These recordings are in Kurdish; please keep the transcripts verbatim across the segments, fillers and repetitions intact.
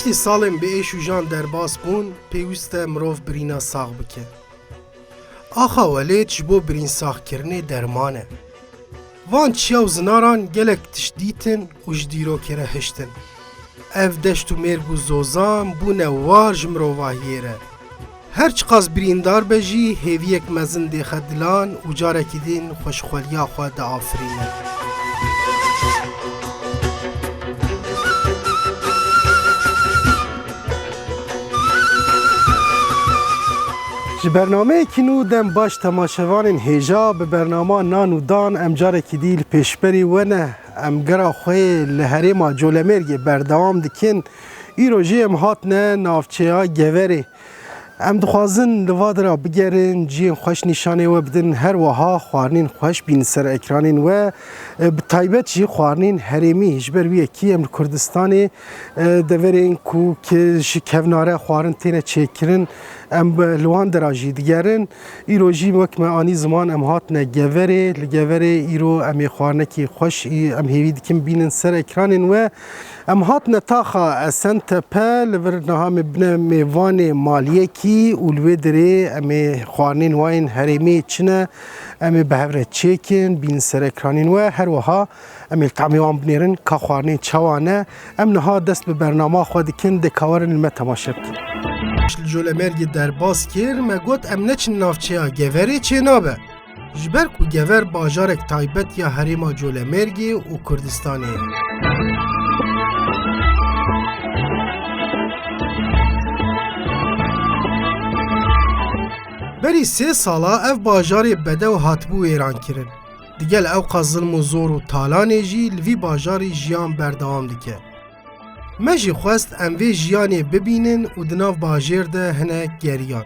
Piştî salên bi êş û jan derbas bûn, pêwîst e mirov birîna sax bike. Axa Welêt ji bo birînsaxkirinê derman e. Van çiya û zinaran gelek tişt dîtin û ji dîrokê re hiştin. Ev deşt û mêrg û zozan bûne war ji mirovahiyê re. Her çiqas birîndar be jî hêviyek mezin dêxe dilan û carekî din xweşxweliya xwe diafirîne. Ji bernameyekî nû dem baş temaşevanên hêja bi bernama Nan û Dan em carekî dî li pêşberî we ne. Em gera xwe li herêma Colemêrgê berdewam dikin. Îro jî em hatine navçeya Geverê. Em dixwazin li va dira bigerin, cihên xweş nîşanê we bidin, her wiha xwarinên xweş bînin ser ekranên we. E, bi taybet jî xwarinên herêmî, ji ber wî yekî em li Kurdistanê, e, deverên ku ki ji kevnare xwarin têne çêkirin, em bi, li wan dera jî digerin. Îro jî wek me anî ziman em hatine Geverê, li Geverê îro em ê xwarinekî xweş, î, em hêvî dikin bînin ser ekranên we. Em hatine taxa Esentepe, li vir niha me bine mêvanê maliyekî û li wê derê em ê xwarinên wayên herêmê çi ne, em ê bi hev re çêkin, bînin ser ekranên we. Her wiha em ê li tamê wan binêrin ka xwarinên çawa ne. Em niha dest bi bernama xwe dikin, dê ka werin li me temaşe bikin. Li Colemêrgê derbas kir, me got em neçin navçeya Geverê çênabe. Ji ber ku Gever bajarek taybet ya herêma Colemêrgê û Kurdistanê ye. Berî sê sala ev bajarê bedew hatibû wêrankirin. Digel ewqas zilm û zor û talanê jî li vî bajarî jiyan berdewam dike. Me jî xwest em vê jiyanê bibînin û di nav bajêr de hinek geriyan.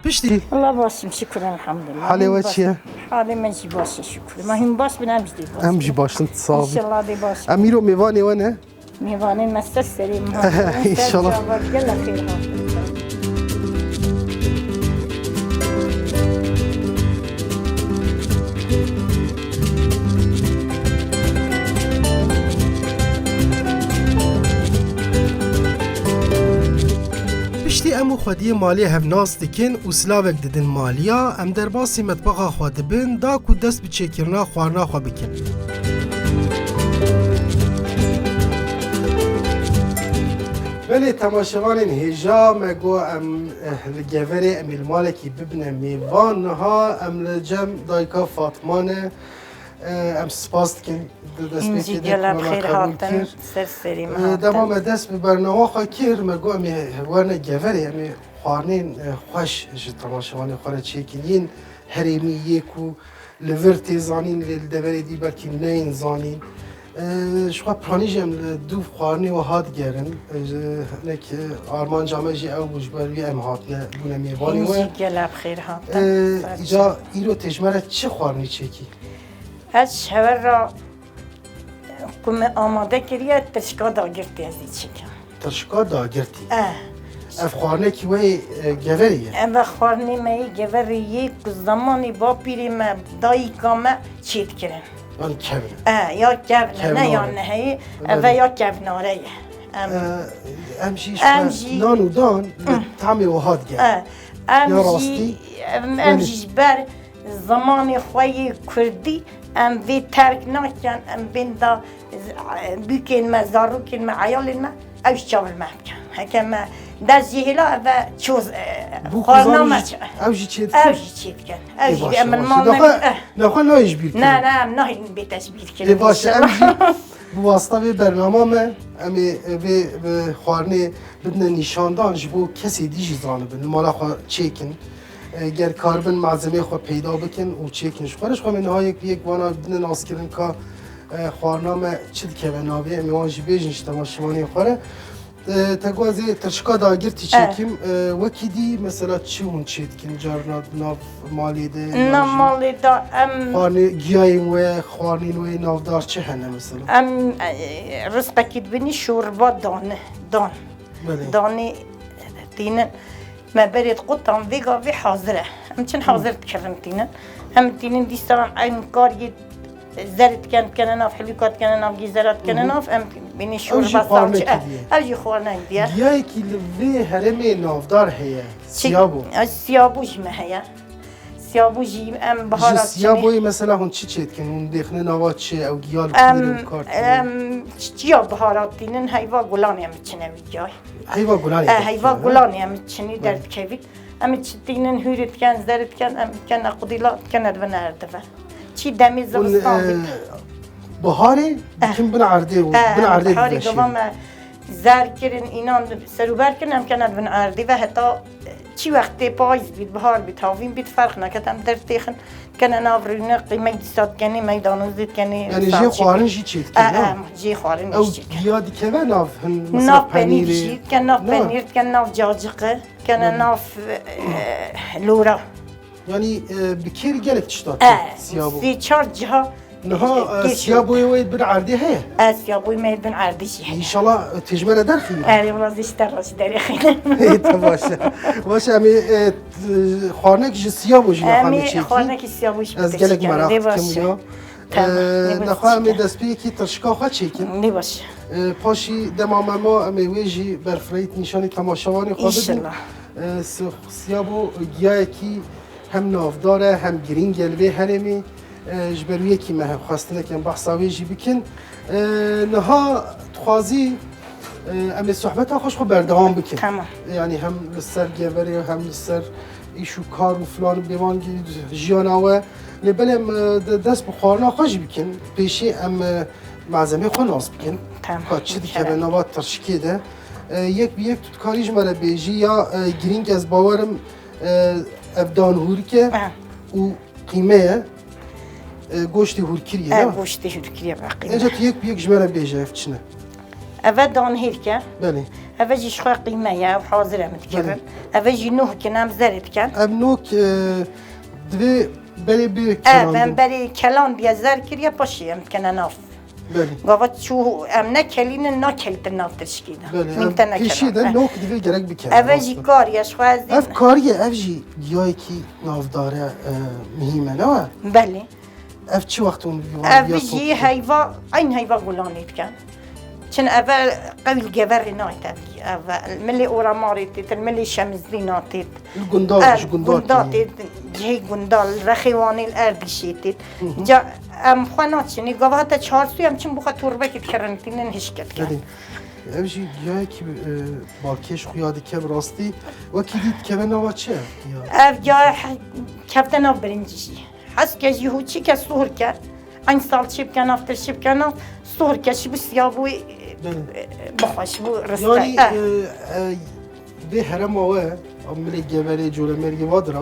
Piştî Valla başım şükür elhamdülillah. Halê we çi ye? Halê me jî baş e şükür. Me hûn baş bin, em jî dê baş Em jî bin. Baş in, sağ olun. İnşallah dê baş bin. Em îro mêvanê we ne? Mêvanê me ser serê min hatin. Ser çava gelek xêr hatin. Piştî em û xwediyê malê hev nas dikin û silavek didin maliya, em derbasî metbaxa xwe dibin, da ku dest bi çêkirina xwarina xwe bikin. Belê temaşevanên hêja, me got em, eh, li Geverê em ê li malekî bibine mêvan. Niha em li cem dayika Fatma ne. Eh, em spas dikin. Di destpêkê de gelek xêr hatin, ser serî me hatin. Dema me dest bi bernama xwe kir, me got em ê werine Geverê, em ê xwarinên, eh, xweş ji temaşevanê xwe re çêkin. Yên herêmî yê ku li vir tê zanîn, lê li deverê dî belkî neyên zanîn. Eh, ji xwe piranî jî em li dûv xwarinê we hat gerin. Eh, ji, hinek, eh, armanca me jî ew bû, ji ber wî em hatine bûne mêvanê we. Hîn jî gelek xêr hatin. Eh, îca îro tê ji me re çi xwarinî çêkî? Ez ji hever re ku me amade kiriye, tirşika dagirtî ez ê çêkim. Tirşika dagirtî. Eh. Ev xwarinekî we yê, e, Geverê ye? Ev xwarinê me yê Geverê yê ku zemanê bapîrê me, dayika me çê dikirin. Yan kevn e? Eh, ya kevn e, ne ya neheyê. Belê. Ev ya kevnare ye. Em, eh, em jî, em jî nan û dan, tamê wiha digerin. Eh, em jî, ya rastî, em, em jî ji ber zimanê xwe yê kurdî em vê terk nakin, em bên da bûkên me, zarokên me, eyalên me, ew ji çav li me bikin. Heke me dest jê hêla, ev e çoz, e, xwarina me çi, ew jî çê dikin? Ew jî çê dikin. Ew jî, em li mal nebin, eh. Nexwe nayê ji bîr kirin? Ne, ne, em nahêlin bête ji bîr kirin. Ê baş e, em jî bi wasita vê bernama me, em ê vê, vê xwarinê bidine nîşandan ji bo kesê dî jî zanibin, li mala xwe çêkin. E, ger karibin malzemeyê xwe peyda bikin û çêkin ji xwe re. Ji xwe me niha yek bi yek vana bidine naskirin ka, e, xwarina me çi dikeve navê, em ê wan jî bêjin ji temaşevanên xwe re. E, te got ez ê tirşika dagirtî çêkim. E, wekî dî mesela çi hûn çê dikin carna di nav malê de? Nav malê de em xwarinê giyayên we, xwarinên we yê navdar çi hene mesela? Em, e, rizqekî dibînî şorba dane, dan. Belê. Danê tînin. Me berê diqutan vê gavê hazir e. Em çin hazir dikirin tînin. Em tînin dîsa em eyn kariyê Zerê dikene, dikene nav hilûka, dikene nav gîzera, dikene nav, em bênî şorba salçe. Ev jî xwarnek diye. Ev jî xwarnek diye. Giyayekî li vê herêmê navdar heye. Siyabo. Siyabo jî me heye. Siyabo jî em biharat çinî. Ji siyaboyê mesela hûn çi çê dikin? Hûn dêxine nava çi? Ew giya li ku re û kar tînin? Em çiya biharat tînin, heyva gulanê em çine wî giyayê. Heyva gulanê. E, heyva gulanê em çinî derdikevît. Em çi tînin, hûrê diken, zerê diken, em dikene qudîla, dikene dibin erdî ve. Çî demê zivistan bît. Biharê dikin bin erdê û bin erdê diveşînin. Biharê gava me zer kirin, înan serûber kirin, em kene dibin erdî ve heta çi wextê payîz bît, bihar bît, havîn bît, ferq neket, em dertêxin, kene nav rûne, qîmey dîsa dikenê, meydanozê dikenê. Yanî jê xwarin jî çêdikin, ne? Em jê xwarin jî çêdikin. Ew giya dikeve nav hin, mesela penîrê. Nav penîr jî diken, nav penîr diken, nav cacıqi, kene nav, e, lora. Yanî, e, bi kêrî gelek tişta tê siyabo. Sê çar ciha. Niha, e, siyaboyê wê bin erdê heye? E, siyaboyê me bin erdê jî heye. Înşallah, e, tê ji me re derxîne. Erê, wela zî ji te re jî derêxîne. Ê, te baş e. Baş e, em ê, e, t-, xwarnek ji siyabo jî naxwe em ê çêkî. Xwarnekî siyabo jî. Ez gelek meraq dikim ya. Tamam, e, ne baş. Naxwe em ê destpêkî tirşika xwe çêkin. Ne baş. E, paşî dema me ma em ê wê jî berfirehît nîşanî temaşevanê xwe bidin. Înşallah. E, si-, siyabo giyayekî hem navdar e, hem girîng e li vê herêmê. E, ji ber wî yekî me hev xwestin em behsa wê jî bikin. E, niha dixwazî, e, em ê sohbeta xwe ji xwe berdewam bikin. Tamam. Yanî hem li ser geverê, hem li ser îş û kar û filan û bêvan jiyana we. Lê belê em, e, de-, dest bi xwarina xwe jî bikin. Pêşî em, e, malzemê xwe nas bikin. Tamam. Ka çi dikeve nava tirşikê de. E, yek bi yek tu dikarî ji me re bêjî ya, e, girîng ez bawerim, e, ev dan hûrik e û qîme ye. E, goştê hûrkirî ye, ne? Goştê hûrkirî ye, qîme. Ece tu yek bi yek ji me re bêje ev çi ne? Eve dan hêrk e. Belê. Eve jî ji xwe qîme ye, ev hazir em dikevin. Belê. Eve jî nok in, em zerê diken. Ev nok, e, divê berê bê kelandin. Ev em berê kelandiye, zer kiriye, paşê em dikene nav. Belê. Gava çû em nekelînin, nakelîtin nav tirşikî de. Belê, em pêşî de nok divê gerek bikin. Eve jî kar ye, ji xwe ez. Ev kar ye, ev jî giyayekî navdar e, e, muhîm e, ne? Belê. Ev çi wext hûn vî wan giya top dikin? Ev jî heyva, eyn heyva gulanê dikin. Çin eve qewî li geverê nayt ev. Ev milê oramarê têt, milê şemizlîna têt. Li gunda, ji gunda têt, cihê gunda, li rexê Wanê, li Erdîşê têt. Ca em xwe naçinî, gava heta çarsû em çin bo xwe torbekê dikirin, tînin hişk dikin. Belê. Ev jî giyayekî, e, balkêş xuya dike bi rastî. Wekî dî dikeve nava çi ev giya? Ev giya he-, kefte nav birincî jî. Hez ke jî hûçî ke suhr ke. Eyn salçê bike nav, tirşî bike nav, suhr ke, ji bo siyabûyê, e, bixwe, ji bo ristey. Yanî, e, e, vê herema we, a milê geverê, colemergê vadira,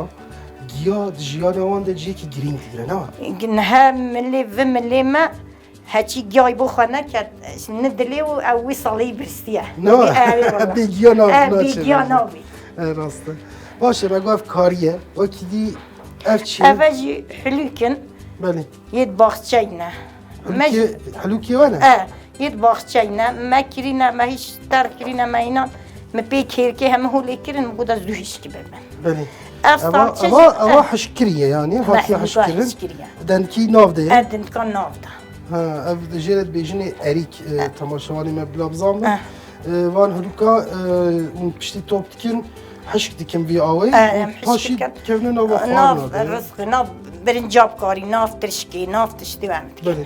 giya di jiyana wan de cihekî girîng digire, ne? Niha milê, vê milê me heçî giyayî bo xwe neket, ne dilê û ew wî salê yî birsiye. Ne? Bê giya nav, e, bê giya nabî. E, rast e. Baş e, rego ev karî ye. Wekî dî ev çi ye? Eve jî hilûk in. Belê. Yê di baxçeyî ne. Hilûkê, hilûkê we ne? E, yê di baxçeyî ne. Me kirîne, me hîş terk kirîne, me înan. Me pê kêrkê heme holê kirin, me goda zû hişk bibin. Belê. Ev salçe jî, ev hişk kiriye yanî, hatiye hişk kirin. Hişk kiriye. Dendikî nav de ye? E, dendika nav de. Ha, ev jê re dibêjinê erîk, e, temaşevanê me bila bizanbin. E, van hilûka, e, hûn piştî top dikin, hişk dikin vî awê. E, em hişk dikin. Paşî kevne nava xwarina de. Nav rizqê, nav birincabkarî, nav tirşikê, nav tiştê em dikin. Belê.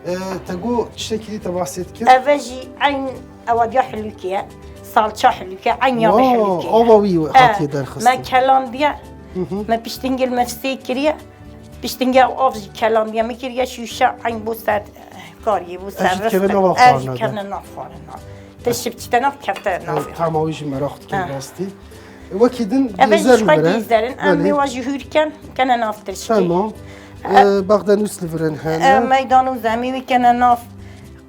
E, te got tiştekî dî te behsê dikir? Eve jî eyn ewa diya hilûkê ye. Salça hilûke, eyn ya vê hilûkê ye. Ava wî hatiye derxistin. Me kelandiye, me piştî hingê li mefsê kiriye. Piştî hingê av jî kelandiye, me kiriye şûşe, eyn bo ser, e, kariyê, bo ser rizqê. Ev jî dikevin nava xwarina de. Ev jî dikevin nav xwarina. Te şipçî te nav kefte nav. Tama wî jî meraq dikin rastî. Wekî din dîzer li vir e. Ev jî xwe dîzer in. Em ê wa jî hûr ken, kene nav tirşikê. Tamam. E, e, baxdenûs li vir in hene. E, meydanûs em ê wî kene nav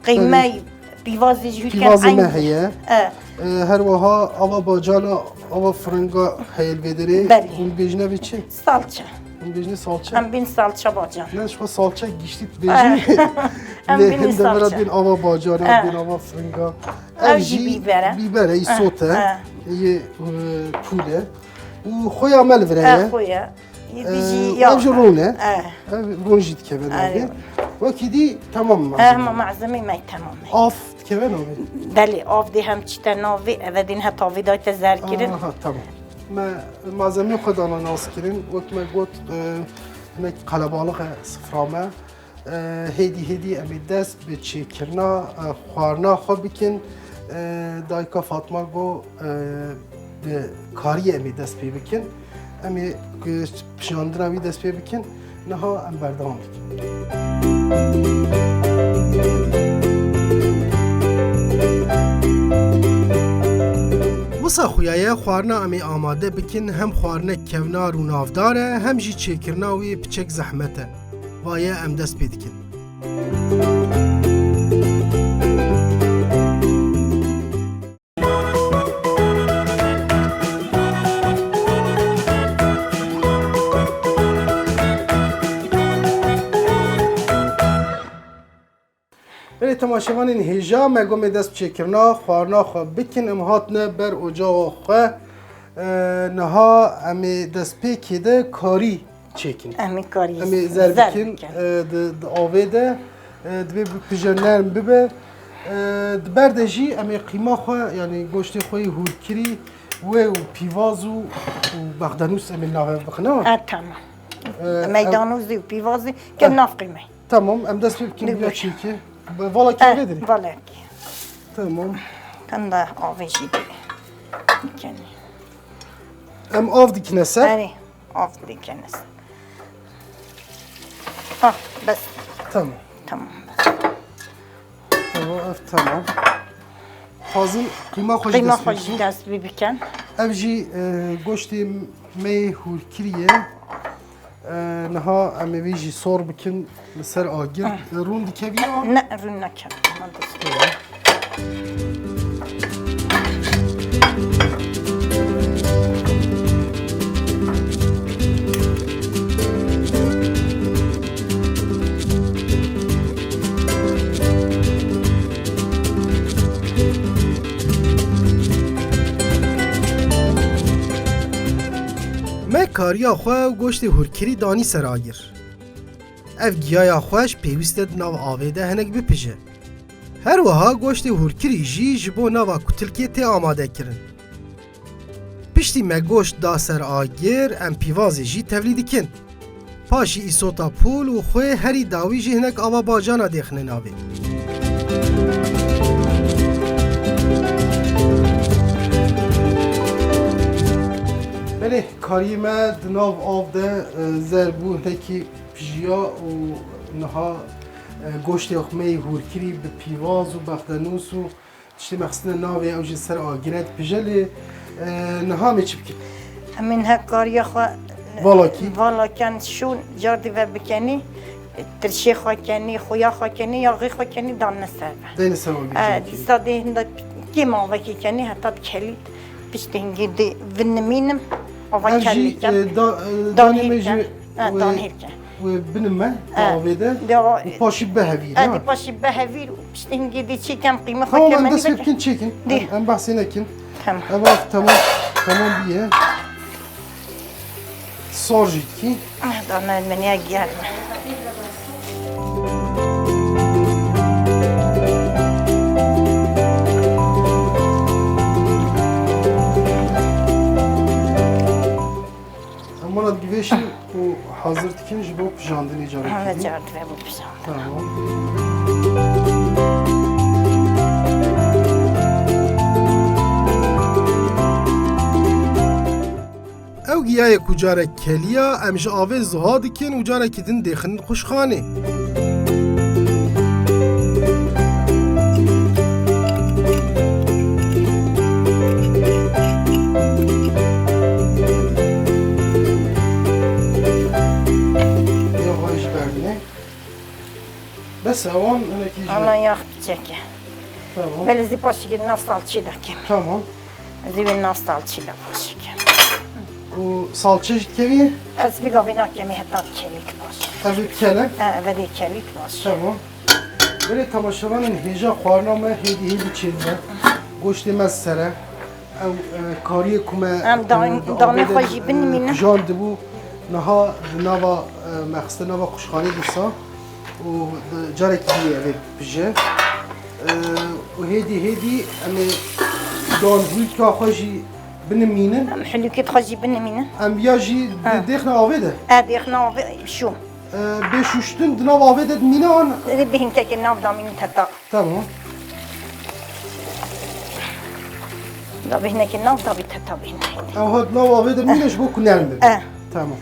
qîmey, pîvazê jî hûr ken. Pîvazê me heye. E. E, her wiha ava bacana, ava firinga heye li vê derê. Belê. Hûn dibêjine vê çi? Salça. Hûn dibêjine salça? Em bên salça bacan. Ne, ji xwe salça giştî dibêjin. Em bên salça. Lê hinde me re bên ava bacana, bên ava firinga. Ev jî bîber e. Bîber e, îsot e. Yê, e, pûl e. Û xoya me li vir e. Xoya. Êdî jî Ee, ya. Ev jî rûn e. Eh. Ev rûn jî dikeve navê. Erê. Wekî dî tamam Eh, malzeme. Ma malzemê me tamam e. Av dikeve navê. Belê, av dê hem çîte navê, eve dîn heta vê dayte zerkirin. Aha, tamam. Me malzemeyê xwe dana nas kirin. Wek me got, e, hinek qelebalix e sifra me. E, hêdî hêdî em ê dest bi çêkirina, e, xwarina xwe bikin. E, dayika Fatma got, e, bi kariyê em ê dest pê bikin. Em ê, e, pijandina wî dest pê bikin. Niha em berdewam dikin. Wisa xuya ye xwarina em ê amade bikin, hem xwarinek kevnar û navdar e, hem jî çêkirina wî piçek zehmet e. Vaye em dest pê dikin. Belê temaşevanên hêja, me got em ê dest bi çêkirina xwarina xwe bikin, em hatine ber ocaxa xwe. E, niha em ê destpêkê de karî çêkin. Em ê karî Em ê zer zer bikin, bikin. E, di, di avê de, e, divê bipije, nerm bibe. E, di ber de jî em ê qîma xwe, yanî goştê xwe yê hûrkirî, wê û pîvaz û, û bexdenûs em ê navê bixine. E, tamam. E, em Meydanûzî û pîvazî ke e, nav qîmê. Tamam, em dest pê bikin, Dur, ya dur. Çêkê. Vala kê Eh, vê dirê. Vala kê. Tamam. Kan da avê jî dê. Bikin. Em av dikine ser. Erê, av dikine ser. Ah, bes. Tamam. Tamam, bes. Tamam, ev tamam. Hazir qîma xwe jî Qîma dest xwe pê jî bikin. Dest pê bikin. Ev jî, e, goştê me yê hûrkirî ye. E, niha em ê vê jî sor bikin li ser agir. Ah. E, rûn dikevî ya? Ne, rûn nekevî. Tamam. Me kariya xwe û goştê hûrkirî danî ser agir. Ev giyaya xweş pêwîst e di nav avê de hinek bipije. Her wiha goştê hûrkirî jî ji bo nava kutilkê tê amadekirin. Piştî me goşt da ser agir, em pîvazê jî tevlî dikin. Paşî îsota pûl û xwê herî dawî jî hinek ava bacana dêxine navê. Belê, kariyê me di nav av de, e, zer bû, hinekî pijiya û niha, e, goştê xwe me yê hûrkirî bi pîvaz û bexdenûs û tiştê me xistine navê, ew jî ser agire dipije lê, e, niha em ê çi bikin? Em ê niha kariya xwe Valakî. Valaken şûn, cardî ve bikenî, tirşê xwe kenî, xuya xwe kenî, yaxê xwe kenî, danine ser ve. Deyne ser agir E, jî. Dîsa dê hinda kêm avekî kenî, heta dikelî, piştî hingî dê vinimînim, ava Ev jî, kelî kem. E, da, e, danê me jî Ha, wê, tanhêrke. Wê binime, Ha. Avê de. De o- Û paşî bihevîr, E, ha? Di paşî bihevîr û piştî hingê dê çêkem qîme xwe Tamam, em kemendî dest pê veke. Bikin çêkin. Dê. Em, em behsê nekin. Tamam. Ev av tamam, tamam bûye. Sor jî dikî. Ah, da me meniye germ. Em wana digivêşin û hazir dikin ji bo pijandinê carekê Hana din. Cardve bu pijandin. Tamam. Ew giyayê ku carek keliya, em ji avê zuha dikin û carekî din dêxin quşxanê. Ya xwe ji ber bine. Bes e, wan hinekî ji Ana yax çeke. Tamam. Belê zî paşî nas salçî dakim. Tamam. Zî wê nas salçî da paşî ke. Û salçe jî kevî? Ez vî gavê nakemê heta kelîk baş. Ev ê kele? E, ev ê kelîk baş. Tamam. Belê temaşevanên hêja xwarina me hêdî hêdî çêdibe. Goştê me sere. Ew, e, kariyê ku me, Em dan-, e, di danê avê de, xwe jî e, binimîne. Jandibû, Niha di nava, e, me xiste nava quşxanê dîsa û di carekî dî ev ê bije. E, û hêdî hêdî em ê dan hûlka xwe jî binimînin. Em hilûkê xwe jî binimînin. Em ya jî di Ha. dêxna avê de? E, dêxna avê şû. E, bê şûştin di nav avê de dimîne an? Ê, bi hinkekê nav damînin teta. Tamam. Da bê hinekê nav, da bê teta bê hinekê. Ew hat nav avê de mîne ji bo ku nerm bibe. Eh. Tamam.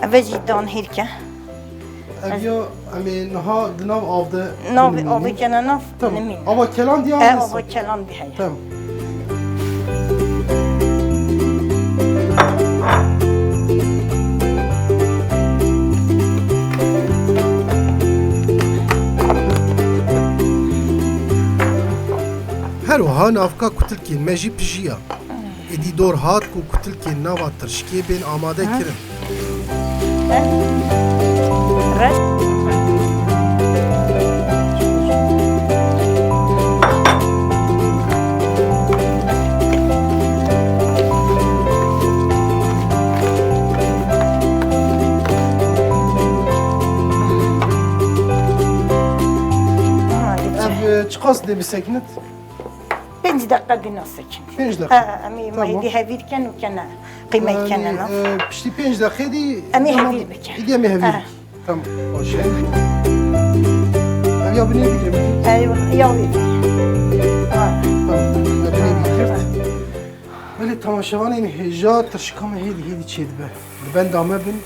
Eve jî dan hêrke. Ev ya em ê niha di nav av de Nav binimînin. Avê kene nav, Tamam. Nimîne. Ava kelan diye Eh, avê ava kelan diye. Tamam. Her wiha navka kutilkên me jî pijiya. Êdî dor hat ku kutilkên nava tirşikê bên amade kirin. Ev, e, çiqas dê bisekinit? Pênc deqe dî nasekin. Pênc deqe. Ha, em ê Tamam. me hêdî hevîr ken û kene. Qîmet Yani, kene, ne? e, piştî pênc deqê dî Em ê tamam. hevîr bikin. Îdî em ê hevîr Ha. bikin. Tamam, baş e. Ev ya binê bigirim. Ev ya wî. Ha. Tamam, ev binê bigirt. Belê temaşevanên hêja tirşika me hêdî hêdî çêdibe. Li benda me bin,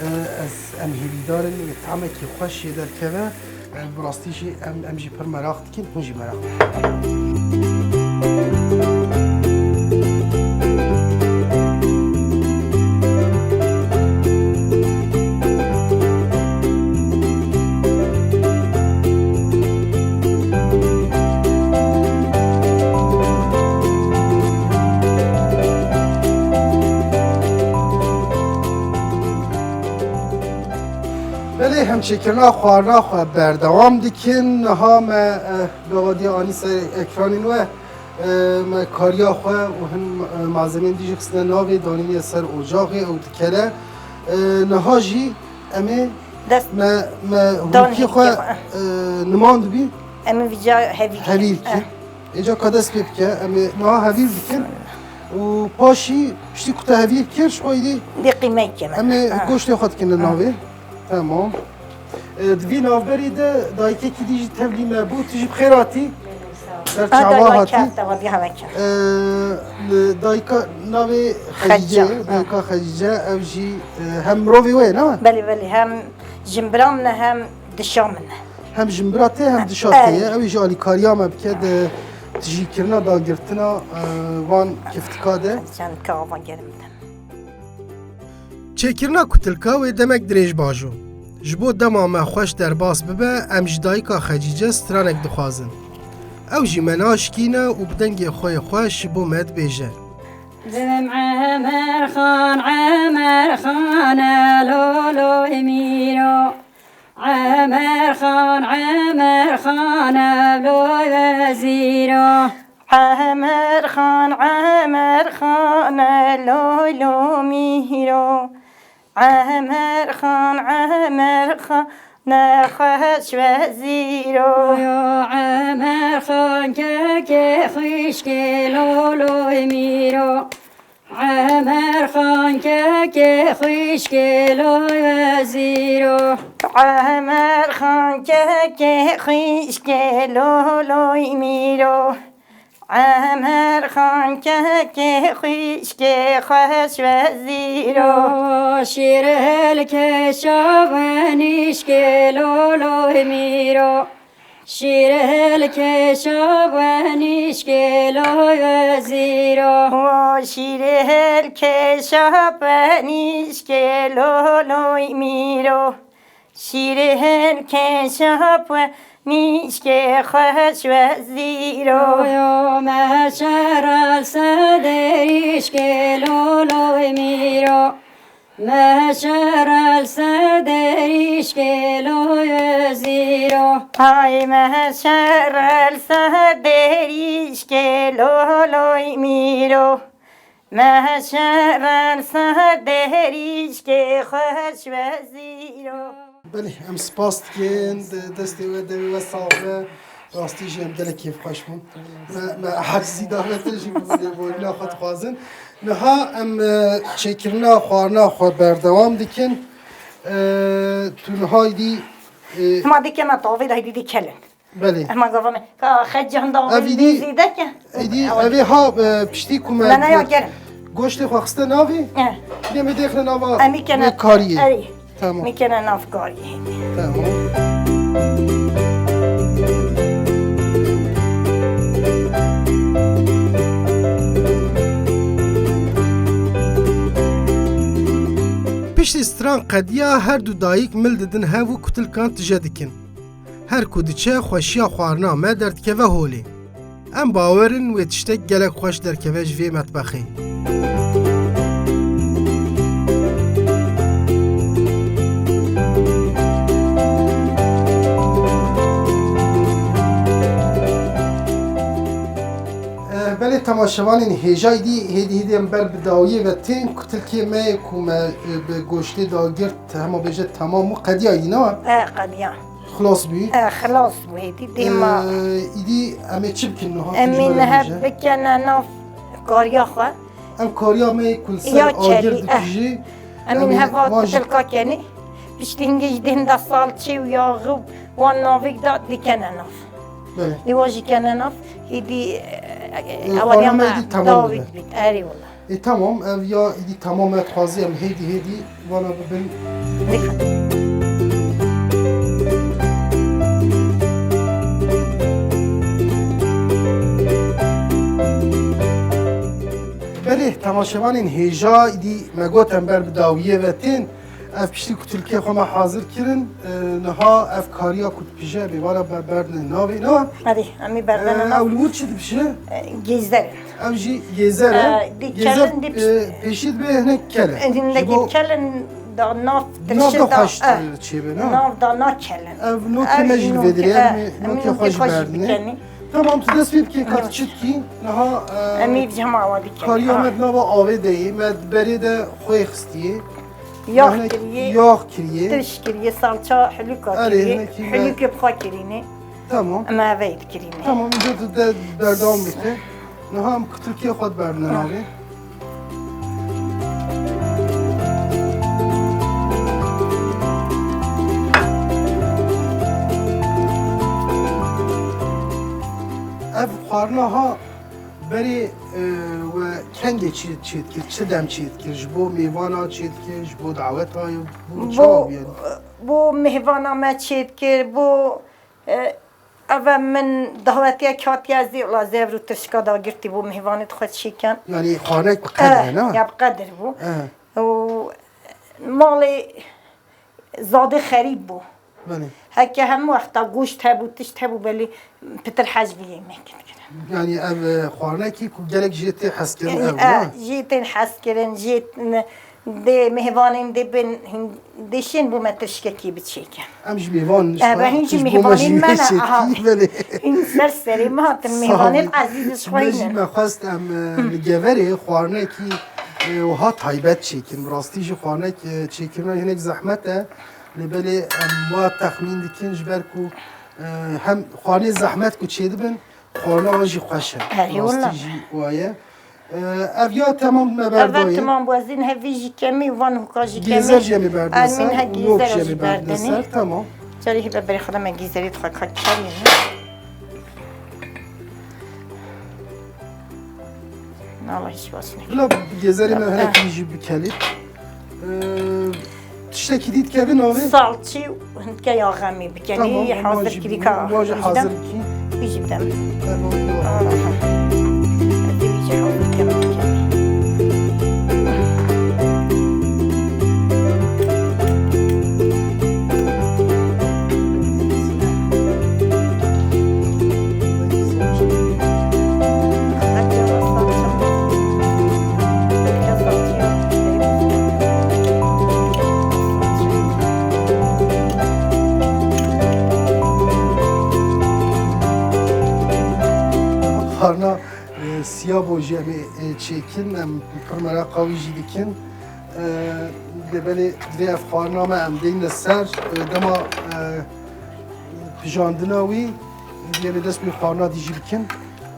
e, ez em hêvîdar in, wê tamekî xweş jê derkeve. E, bi rastî jî em, em jî pir meraq dikin, hûn jî meraq dikin. Belê, em çêkirina xwarina xwe berdewam dikin. Niha me, eh, gava diya anî ser ekranên we, eh, me kariya xwe û hin, eh, malzemên dî jî xistine navê, danîne ser ocaxê ew dikele. Eh, niha jî em ê Dest me, me dan hûrkî xwe, hêrkê xwe. eh, niman dibî. Em ê vîca hevîr Hevîr bikin. ki. Eh. Êca ka dest pê bike, em ê niha hevîr dikin. Û paşî piştî ku te hevîr kir, ji xwe êdî Dê qîmeyê keme. em ê Ha. goştê xwe dikin li Ha. navê. Tamam. E, di vî navberî de dayikekî dî jî tevlî me bû. Tu jî bi xêr hatî. Ser Ha, çava dayika hatî. Kefte, wa dî heve kefte. E, li dayika navê Xecîce, Xecîce, ha. dayika Xecîce, ev jî, e, hem mirovê we ye, ne? Belê, belê, hem jimbira min e, hem dişa min e. Hem jimbira te, hem dişa te ye. Evet. Ew jî alîkariya me bike di tijîkirina dagirtina, e, van kiftika de. Çend kava gerim de. Çêkirina kutilka wê demek dirêj bajo. Ji bo dema me xweş derbas bibe, em ji dayika Xecîce stranek dixwazin. Ew jî me naşikîne û bi dengê xwe yê xweş ji bo me dibêje. Dibim Emer Xan, Emer Xan e, loloy mîro. Emer Xan, Emer Xan e, loy wezîro. Emer Xan, Emer Xan e, loy lo mîro. Emer Xan, Emer Xan e, xweş wezîro. Yo Emer Xan, kekê xwişkê loloy mîro. Emer Xan, kekê xwişkê loy wezîro. Emer Xan, kekê xwişkê loloy mîro. Emer Xan, kekê xwişkê xweş wezîro. Şîrhilkê şabenîşkê loloy mîro. Şîrhilkê şabenîşkê loy wezîro. Wo şîrhilkê şabenîşkê loloy mîro. Şîrhilkê şabenîşkê xweş wezîro. Yo meşerel sederîşkê loloy mîro. Meşerel sederîşkê loy wezîro. Ay meşerel sederîşkê loloy mîro. Meşe ver ser derîşkê xweş wezîro. Belê, em spas dikin, de-, destê we, devê we sax be. Rastî jî em gelek kêfxweş bûn. Me, me ecizî davetin jî bi lêborîna xwe dixwazin. Niha em, e, çêkirina xwarina xwe berdewam dikin. E, tu niha îdî, e, Hema dikeme tavê de hêdî dikelin. Belê. Hema gava me. Ka xeccan da Ev vî îdî, zêde ke. Îdî Ew evê ha, e, piştî ku me Ne, ne, ya gerim. Goştê xwe xiste navê. Eh. Yê me dêxine nava Em î kene vê kariyê. Erê. Tamam. Mî kene nav kariyê. Tamam. Piştî stran qediya, her du dayik mil didin hev û kutilkan tije dikin. Her ku diçe, xweşiya xwarina me derdikeve holê. Em bawer in wê tiştek gelek xweş derkeve ji vê metbexê. Eh, belê temaşevanên hêja, îdî hêdî hêdî em ber bi dawiyê ve tên, kutilkê me yê ku me, eh, bi goştê dagirt, hema bêje temam û qediya îdî, ne? E, qediya. Xilas bû? E, xilas bû hêdî, dêma. E, îdî em ê çi bikin niha? Em ê niha bikene nav kariya xwe. Ev kariya me yê ku li ser agir dikujî, em ê niha wan kutilka kenî. Piştî hingê ji dê hinda salçê û yaxî û wan navêk da dikene nav. Belê. Lê wan jî kene nav, hêdî, e, e, eweliya me dawî dibît. Erê wela. Ê, tamam, ev ya îdî tamam e, dixwazî em hêdî hêdî vana bibin. Belê, temaşevanên hêja, îdî me got em ber bi dawiyê ve tên. Ev piştî ku tilkê xwe me hazir kirin, e, niha ev kariya ku dipije, mêvana ber-, berdine navê, ne? Erê, em ê berdene nav. E, ew li wir çi dibije? E, gêzer in. Ev jî gêzer e. E, dê Gêzer, kelin, dê e, pêşî dibe hinek kel e. E, hindekî kel in, da nav tirşe da, xweş, e, çêbe, ne? Nav da na kel in. Ev nokê me jî li vê dirê, e, em ê nokê xwe jî berdine. Tamam, tu dest pê bike, ka tu çi dikî? Niha, e, em ê cema wa dikî. Kariya me di nava avê de yê, me di berê de xwê xistiye. Yax kiriyê, yax kiriyê, tirş kiriyê, salça hilûka kiriyê, hilûkê bi xwe kirînê. Tamam. Em eve yê dikirînê. Tamam, îca tu de berdewam bike. Niha em kutilkê xwe diberdine navê. Ev xwarina ha berê, e, we kengê çê, çêdikir, çi dem çêdikir, ji bo mêvana çêdikir, ji bo daweta, bo çawa bû yani? Bo mêvana me çêdikir, bo, e, eve min dawetiyek hatiye, ez ê wela zevr û tirşika dagirtî bo mêvanê dixwe çêkem. Yani xwanek bi qedir e, ne? Ya bi qedir bû. E. Û malê Zadê xerîb bû. Belê. Heke hemû wexta goşt hebû, tişt hebû, belê pitir hez vî yemekê dikirin. Yani ev, e, xwarinekî ku gelek jê tê hezkirin ev, e, ne? Jê tên hezkirin, jê n-, dê mêvanên dê bin, hin-, dê şên bo me tirşkekî biçêke. Em jî mêvan, e, be, hîn jî mêvanên me ne, aha. Belê. Hîn ser serê me hatin, mêvanên ezîz ji xwe hîn in. Me jî me xwest em, e, li Geverê xwarinekî, e, wiha taybet çêkin. Bi rastî jî xwarinek, e, çêkirina hinek zehmet e. Lê belê em wa texmîn dikin, ji ber ku, e, hem xwarinê zehmet ku çêdibin, xwarina wan jî xweş e. Erê, wela. Rastî jî wa ye. E, ev ya temam me berdayê. Ev temam bû, ez ên hevî jî kemî, van hoka jî kemî. Gêzer jî em ê berdine ser, nok jî em ê berdine ser, tamam. Carî hê be berê xwe de me gêzerê dixwe ka kemî. Allah hiç başına. Bila gêzerê me hinek jî bikelî. Ee, tiştekî dî dikeve navê? Salçî û hindke yaxemî bikenî. Tamam, hazir kirî ka. Wan jî hazir bikî. Wî jî bidem. Tamam, tamam. Aha. Ez ê wî jî hazir kem bikenî. Xarina çêkin, em pir meraqa wî jî dikin. E, Lê belê divê ev xwarina me em deyne ser, e, dema, e, pijandina wî, divê em dest bi xwarina dî jî bikin.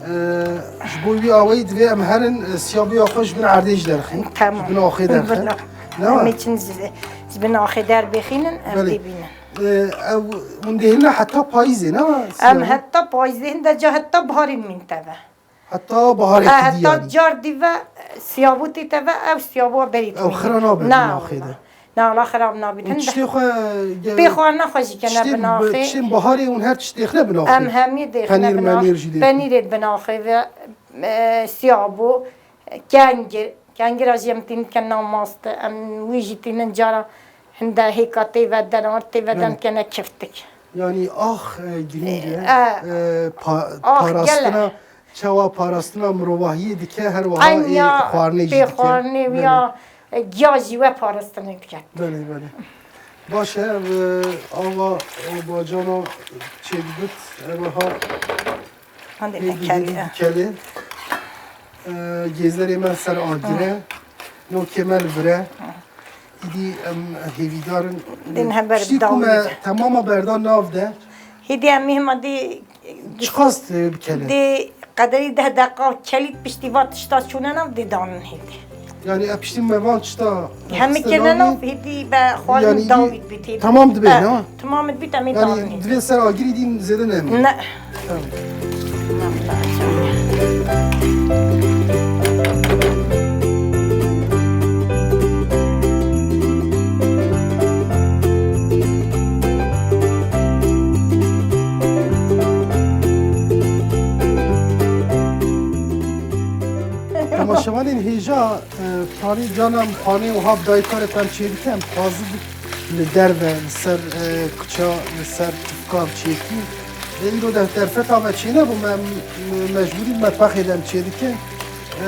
E, Ji bo wî awayî divê em herin, e, siyabûya xwe ji bin erdê jî derxin. Tamam. Ji bin axê derxin. Bin a-, Ne? Em ê çin ji, ji bin axê derbêxînin, em Belê. Tê bînin. E, ew, hûn dêhine heta payîzê, ne? Em Siyabû? Heta payîzê, hinde ca heta biharê mîn teve. Heta biharê E, heta diyarî. Car dî ve siyabû tê te ve, ew siyabû berî Ew tê. Xira nabin Na, axê de. Na, la xirab nabin. Hûn Hinde tiştê xwe ge-, pê xwarina xwe jî kene tiştên bi-, binaxê. Tiştên biharê hûn her tiştê xine binaxê. Em hemî dê Penîr xine binax-, menîr jî dê. Penîrê binaxê ve, e, siyabû, kengir, kengira jî em tînin ke namaste, em wî jî tînin cara hinde hêka tê ve den, ard tê ve den Belê. Kene kiftik. Yanî ax, e, girîng e. E, E, pa-, ax parastina, gele. Çawa parastina mirovahiyê dike, her wiha Enya ê xwarinê jî pê dike. Xwarinê Belê. Ya, e, giya jî we parastinê dike. Belê, belê. Baş e, ev, e, ava, e, bacana çêdibit, ev ha Hande ê tekerî, dikeli, e. Dikelê. E, gêzerê me ser agire, Hı. Nokê me li vir e. Hı. Îdî em hêvîdar in. Din heber Tiştî ku dawî me de. Temama berda nav de. Hêdî em hema dî Çiqas, e, bikele? Dê qederî deh deqa kelît piştî va tişta çûne nav dê danin hêdî. Yanî, e, piştî me van tişta Hemî xiste kirine nav nav, hêdî be xwarin yanî, dawî dibît hêdî. Tamam dibe, E, ne? Tamam dibît em ê danin Yanî, hêdî. Divê ser agirî dîn zêde neme. Ne. Tamam. Temaşevanên hêja, e, parî cana em xanê û hab dayî karê em çêdike, em xwazin li derve, li ser, e, kuça, li ser tifka çêkî. Lê îro de derfeta me çênebû, me, me mecbûrî metbexê de em çêdikin. E,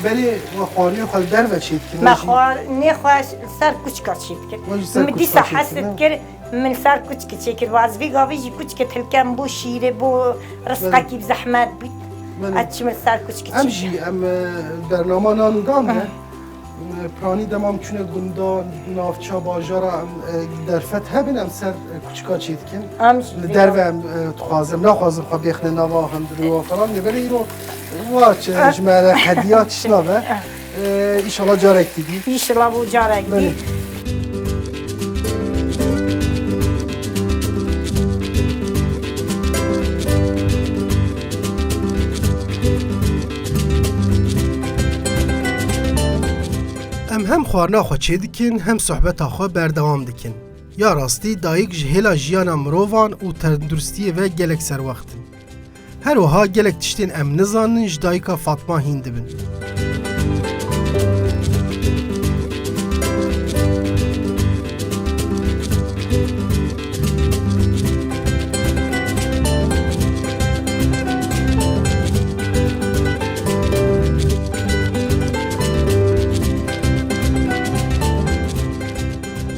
Berê we xwarinê xwe li derve çêdikin. Me We jî xwarinê xwe li ser kuçka çêdikin. We jî ser Min dîsa kuçka hes çêdikin, dikir, min li ser kuçkê çêkir. Ez vê gavê jî kuçkê hilkem bo şîrê, bo rizqekî bi zehmet bît. Belê. Ez çim li ser kuçkê Em çêdikim. Jî, em, e, bernama nan û dan de. Hı. Piranî dema em çûne gunda, navça, bajara, em, e, derfet hebin, em ser, e, kuçika çêdikin. Em jî Li vê derve em, e, dixwazin, naxwazin xwe bêxine nava hundirê wa falan. Lê belê îro wa çi, Ah. ji me re hediya tişt nabe. E, înşallah carekî dî. Înşallah bo carekî dî. Belê. Em hem xwarina xwe çêdikin, hem sohbeta xwe berdewam dikin. Ya rastî, dayik ji hêla jiyana mirovan û tenduristiyê ve gelek serwext in. Her wiha gelek tiştên em nizanin ji dayika Fatma hîn dibin.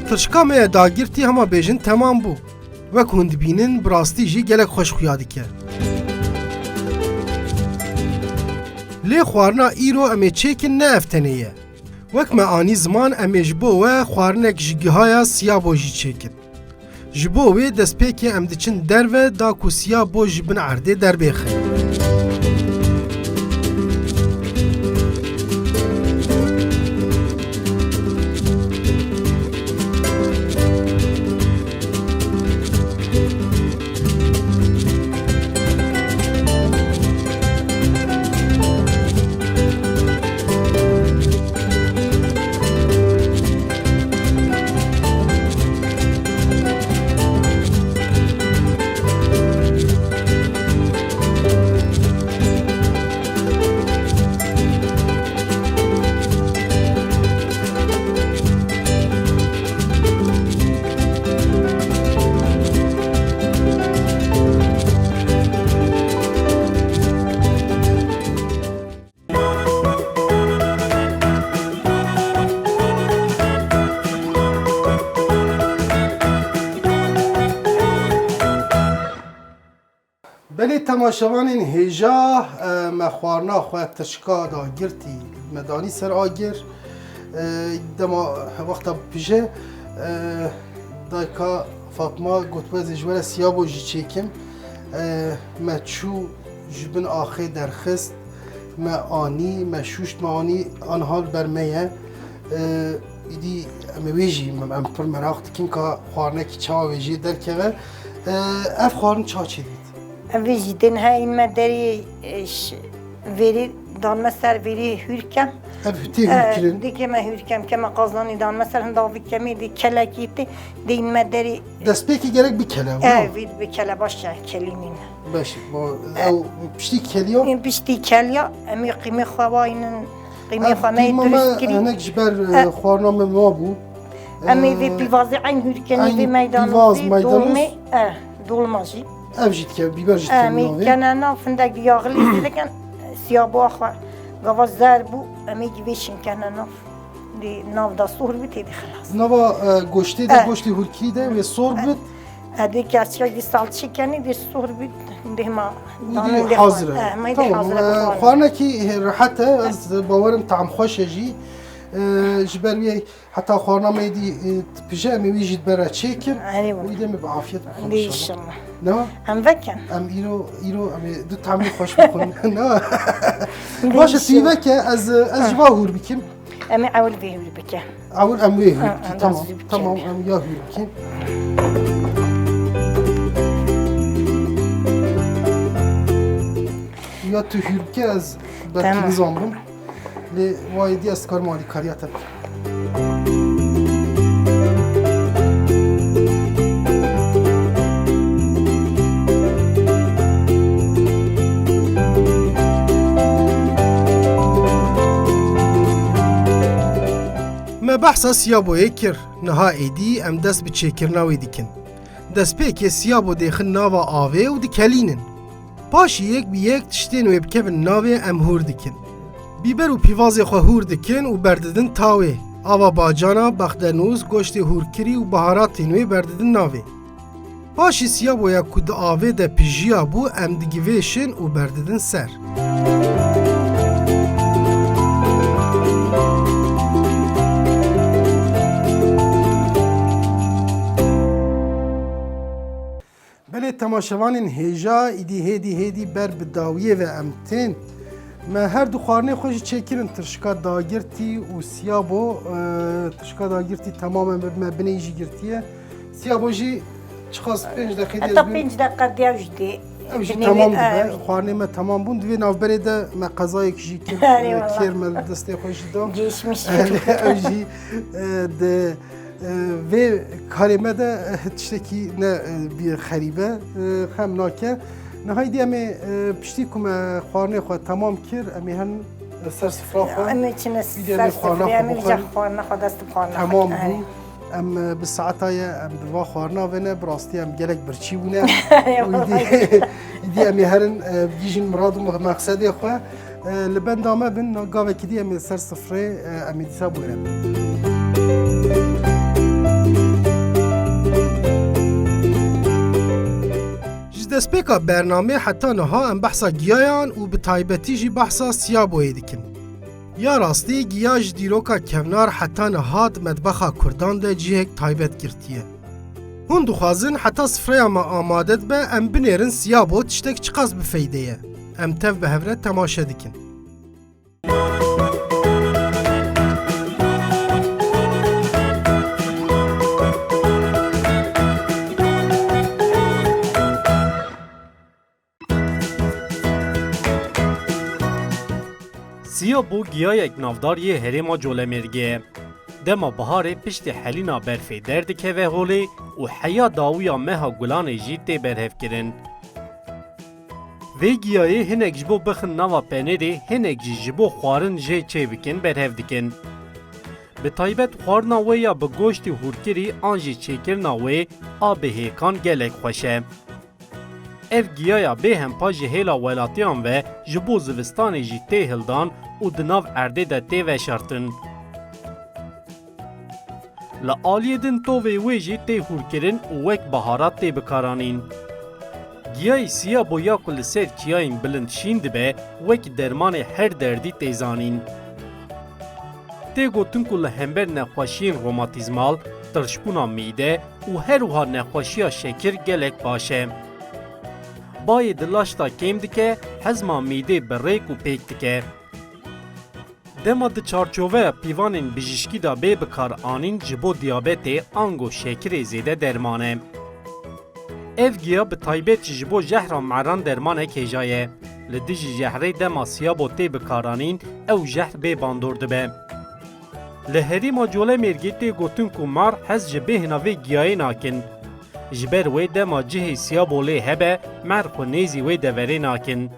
Tirşika me ya dagirtî hema bêjin temam bû. Wek hûn dibînin, bi rastî jî gelek xweş xuya dike. Lê xwarina îro em ê çêkin ne ev tenê ye. Wek me anî ziman, em ê ji bo we xwarinek ji gihaya siyabo jî çêkin. Ji bo wê destpêkê em diçin derve da ku siyabo ji bin erdê derbêxin. Belê temaşevanên hêja, e, me xwarina xwe tirşika da girtî, Me danî ser agir, e, dema wexta pije, e, dayika Fatma got, "Ez ê ji we re siyabo jî çêkim." E, me çû ji bin axê derxist, me anî, me şûşt, me anî, anha li ber me ye. E, îdî em ê wê jî, em pir meraq dikin ka xwarinekî çawa wê jê derkeve. E, ev xwarin ça çêdît? Ev jî dên he, în me derî, e, ş-, vêrî dan me ser vêrî hûr kem. Ev tê hûr kirin? Dikê me hûr kem, keme qazanî dan me ser hinda vî kemî dî kelekî tê, dê în me derî. Destpêkî gerek bikele, wina? Ev vî bikele, baş e, kelînî ne. Baş e, bo-, ew piştî keliya? Ê, piştî keliya, em ê qîmê xwe waynin, qîmê xwe me yê qîma me durust kirî. Hinek ji ber, e, xwarina me mabû. Em ê vê, e, pîvazê eyn hûr kenî, eyn vê meydanozî, pîvaz, meydanozî, dolmê, e, dolma jî. Ev jî dike, bîber jî dike navê. Em ê kene nav, hindek yaxilî zêde ken, siyabo xwe. Gava zer bû, em ê givê şin kene nav. Di nav da sohr bit, êdî xelas. Nava, e, goştê de, e, goştê hûrkirî de wê sohr bit. E, dê kerçek dî salçe kenî, dê sohr bit, dê ma. Û dê hazir e. E, me dê hazir e, e, bixwarin. Xwarinekî rehet e, ez bawerim tam xweş e jî. E, ji ber wê Heta xwarina me êdî, e, dipije, em ê wî jî di ber re çêkin. Erê wele. Û îdî em ê bi afiyet bixwin înşallah. Ne? Em vekin. Em îro, îro em ê du temî xweş bixwin. Ne? Baş e, tu veke, ez, ez ji va hûr bikim. Em ê ewil vê hûr bike. Ewil em wê hûr bikin. Tamam. Tamam, em ya hûr bikin. Ya tu hûr bike, ez belkî nizanbim. Lê wayê dî ez dikarim alîkariya te bikim. Me behsa siyaboyê kir, niha êdî em dest bi çêkirina wê dikin. Destpêkê siyabo dêxin nava avê û dikelînin. Paşî yek bi yek tiştên wê bikevin navê em hûr dikin. Bîber û pîvazê xwe hûr dikin û berdidin tawê. Ava bacana, bexdenûz, goştê hûrkirî û baharatên wê berdidin navê. Paşî siyaboya ku di avê de pijiya bû em digivêşin û berdidin ser. Belê temaşevanên hêja, îdî hêdî hêdî ber bi dawiyê ve em tên. Me her du xwarinê xwe jî çêkirin, tirşika dagirtî û siyabo, e, tirşika dagirtî temamen bi me binê jî girtiye. Siyabo jî çiqas pênc deqê diye. Heta pênc deqa diye jî dê. Ew jî temam dibe. Xwarinê me temam bûn. Di vê navberê de me qezayek jî kir. Erê wala. Kêr me li destê xwe jî da. Geçmiş. Ew jî, e, di Vê karê me de, eh, tiştekî ne, eh, bî xerîbe, eh, xem nake. Niha îdî em ê, eh, piştî ku me xwarinê xwe temam kir, em ê herin, eh, ser sifra xwe. Em ê çine ser sifrê, em ê vîca xwarina xwe dest bi xwarina xwe. Temam bû. Em, eh, bi saeta ye, em di va xwarina ve ne, bi rastî em gelek birçî bûne. Û îdî, îdî em ê herin, eh, bigihîjin mirad û mexsedê xwe. E, li benda me bin, gavekî dî em ê ser sifrê, e, em ê dîsa bûre. Ji destpêka bernamê heta niha em behsa giyayan û bi taybetî jî behsa siyaboyê dikin. Ya rastî, giya ji dîroka kevnar heta niha di metbexa Kurdan de cihek taybet girtiye. Hûn dixwazin heta sifreya me amade dibe, em binêrin siyabo tiştek çiqas bi feyde ye. Em tev bi hev re temaşe dikin. Siyabo giyayek navdar yê herêma Colemêrgê ye. Dema biharê piştî helîna berfê derdikeve holê û heya dawiya meha gulanê jî tê berhevkirin. Vê giyayê hinek ji bo bixin nava penêrê, hinek jî ji bo xwarin jê çêbikin berhev dikin. Bi taybet xwarina wê ya bi goştê hûrkirî an jî çêkirina wê a bi hêkan gelek xweş e. Ev giyaya bêhempa ji hêla welatiyan ve ji bo zivistanê jî tê hildan û di nav erdê de tê veşartin. Li aliyê din tovê wê jî tê hûrkirin û wek baharat tê bikaranîn. Giyayê siyabo ya ku li ser çiyayên bilind şîn dibe, wek dermanê her derdî tê zanîn. Tê gotin ku li hember nexweşiyên romatîzmal, tirşbûna mîde û her wiha nexweşiya şekir gelek baş e. Bayê di laşta kêm dike, hezma mîdê bi rêk û pêk dike. Dema di çarçoveya pîvanên bijîşkî de bê bikaranîn ji bo diyabetê ango şekirê zêde derman e. Ev giya bi taybet jî ji bo jehra meran dermanek hêja ye. Li dijî jehrê dema siyabo tê bikaranîn, ew jehr bê bandor dibe. Li herêma Colemêrgê tê gotin ku mer hez ji bêhna vê giyayê nakin. Ji ber wê dema cihê siyabo lê hebe, mer xwe nêzî wê deverê nakin.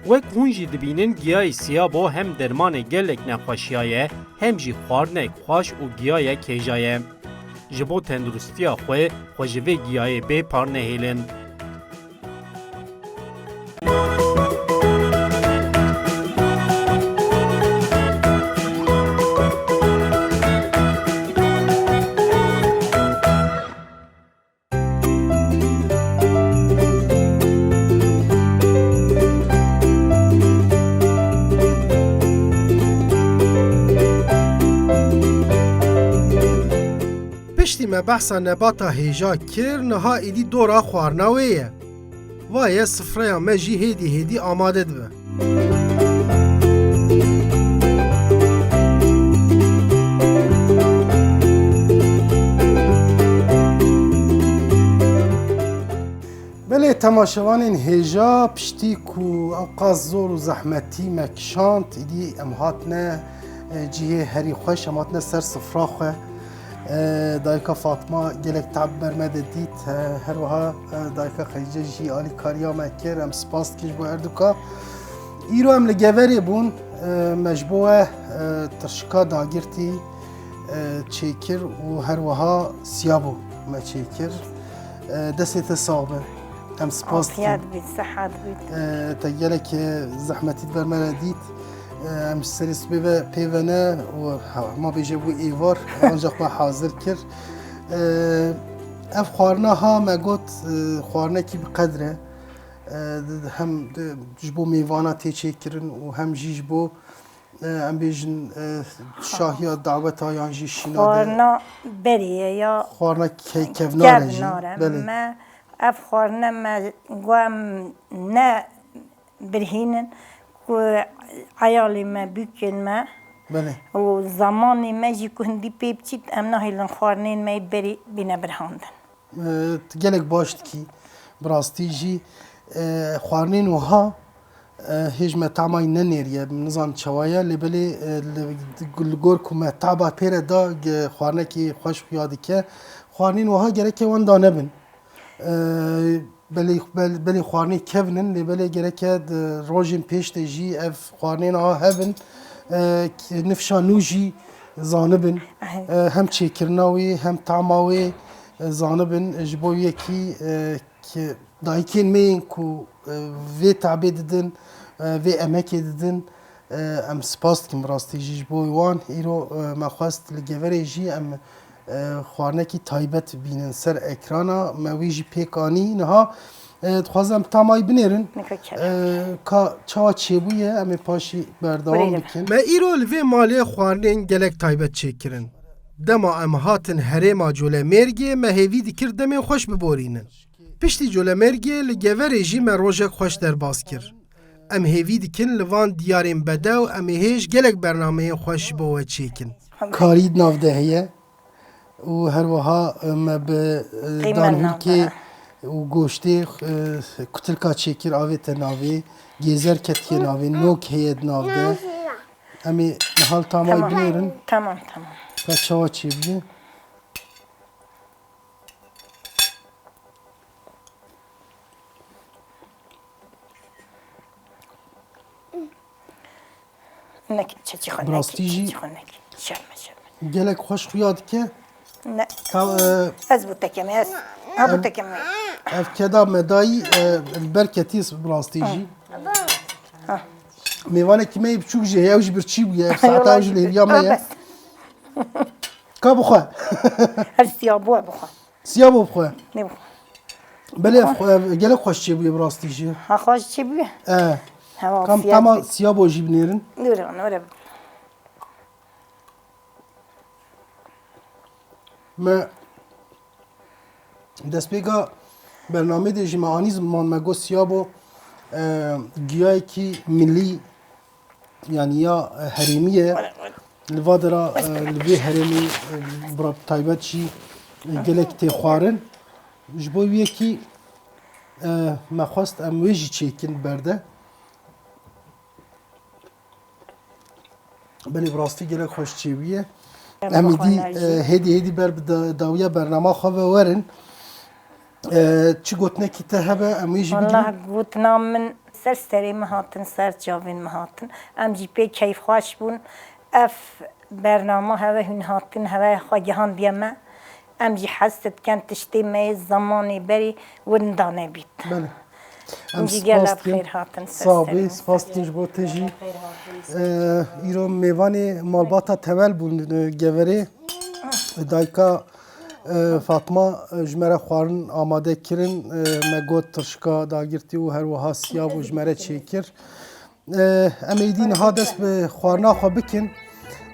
Wek hûn jî dibînin, giyayê siyabo hem dermanê gelek nexweşiya ye, hem jî xwarinek xweş û giyayek hêja ye. Ji bo tenduristiya xwe, xwe ji vê giyayê bê par nehêlin. Piştî me behsa nebata hêja kir, niha êdî dora xwarina wê ye. Va ye sifreya me jî hêdî hêdî amade dibe. Belê temaşevanên hêja, piştî ku ewqas zor û zehmetî me kişand, îdî em hatine, e, cihê herî xweş, em hatine ser sifra xwe. E, dayika Fatma gelek tab ber me de dît, e, her wiha, e, dayika Xedîce jî alîkariya me kir, em spas dikin ji bo herduka. Îro em li Geverê bûn, e, me ji bo we, e, tirşika dagirtî, e, çêkir û her wiha siyabo me çêkir. E, destê te sax be. Em spas dikin. Afiyet bît, sihet bît. E, te gelek, e, zehmetî di ber me re dît. E, em ji serê sibê ve pê ve ne û ha-, hema bêje bû êvar, ancak me hazir kir. E, ev xwarina ha me got, e, xwarinekî bi qedr e. E, di-, hem di-, ji bo mêvana tê çêkirin û hem jî ji bo, e, em bêjin, e, şahiya daweta yan jî şîna de. Xwarina berê ye ya. Xwarina ke-, kevnar e jî. Kevnar e. Belê. Me ev xwarine me got em ne birhînin ku eyalê me, bûkên me Belê. û zemanê me jî ku hindî pê biçît, em nahêlin xwarinên me yê berê bîne birhandin. E, tu gelek baş dikî. Bi rastî jî, e, xwarinên wiha, e, hêj me tamay nenêriye, nizanim çawa ye, lê belê, e, li, li gor ku me taba pê re da, ge-, xwarinekî xweş xuya dike. Xwarinên wiha gereke wenda nebin. E, belê, bel-, belê xwarinê kevin in, lê belê gereke di rojên pêş de jî ev xwarinên a hebin, e, ki nifşa nû jî zanibin. Ehê. E, hem çêkirina wê, hem tama wê, e, zanibin. Ji bo yekî, e, ki dayikên me yên ku, e, vê tabê didin, e, vê emekê didin, e, em spas dikin bi rastî jî ji bo wan. Îro, e, me xwest li Geverê jî em, e, xwarinekî taybet bînin ser ekrana. Me wî jî pêk anî. Niha, e, dixwazim em tamayî binêrin. Nika kerem. E, ka çawa çêbûye, em ê paşî berdewam bikin. Me îro li vê malê xwarinên gelek taybet çêkirin. Dema em hatin herêma Colemêrgê, me hêvî dikir demên xweş biborînin. Piştî Colemêrgê li Geverê jî me rojek xweş derbas kir. Em hêvî dikin li van diyarên bedew em ê hêj gelek bernameyên xweş ji bo we çêkin. Karî di nav de heye û her wiha, e, me bi, e, danhûrkê û goştê, e, kutilka çêkir, avête navê, gêzer ketiye navê, nok heye di nav de. Em ê niha li tamayî binêrin. Tamam, tamam. Ka çawa çêbûye? Nekî, çeçî xwe nekî, çeçî xwe nekî. Şerme, şerme. Gelek xweş xuya dike. Ne. Ta, e, ez bû tekemê, ez. Ha bû tekemê. Ev keda me dayî, e, li ber ketî bi rastî jî. Ha. Mêvanekî me yê biçûk jî heye, ew jî birçî bûye. Ev saeta ew jî li hêviya me ye. Bes. Ka bixwe. Her siya bû e bixwe. Siya bû bixwe. Ne bixwe. Belê ev xwe, ev gelek xweş çêbûye bi rastî jî. Ha, xweş çêbûye. E. Hewa. Kam tama siya bo jî binêrin. Nûre, nûre. Me destpêka bernamê de jî me anî ziman me got Siyabo, e, giyayekî milî, yanî ya, e, herêmî ye. Li va dera, e, li vê herêmê, e, bi taybet jî, e, gelek tê xwarin. Ji bo wî yekî, e, me xwest em wê jî çêkin berde. Belê, bi rastî gelek xweş çêbûye. Em Em êdî, xwe e, hêdî hêdî ber bi da-, dawiya bernama xwe ve werin. E, çi gotinekî te hebe, em wê jî bigrin. Wallah, gotina min ser serê min hatin, ser çavên min hatin. Em jî pê keyfxweş bûn. Ev bernama heve hûn hatin, heve xwe gihandiye me. Em jî hez dikin tiştê me yê zemanê berê winda nebît. Belê. Em Em jî gelek spas dikin. Xêr hatin ser Sağ serê bî, min. Spas dikin ji bo te jî. Xêr hatin. Ee, îro mêvanê malbata Tewel bûn, e, Geverê. Dayika, e, Fatma, e, ji me re xwarin amade kirin. E, me got tirşika dagirtî û her wiha siyab û ji me re çêkir. E, em êdî niha dest bi xwarina xwe bikin.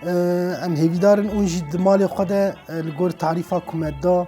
E, em hêvîdar in hûn jî di malê xwe de, e, li gor tarîfa ku me da.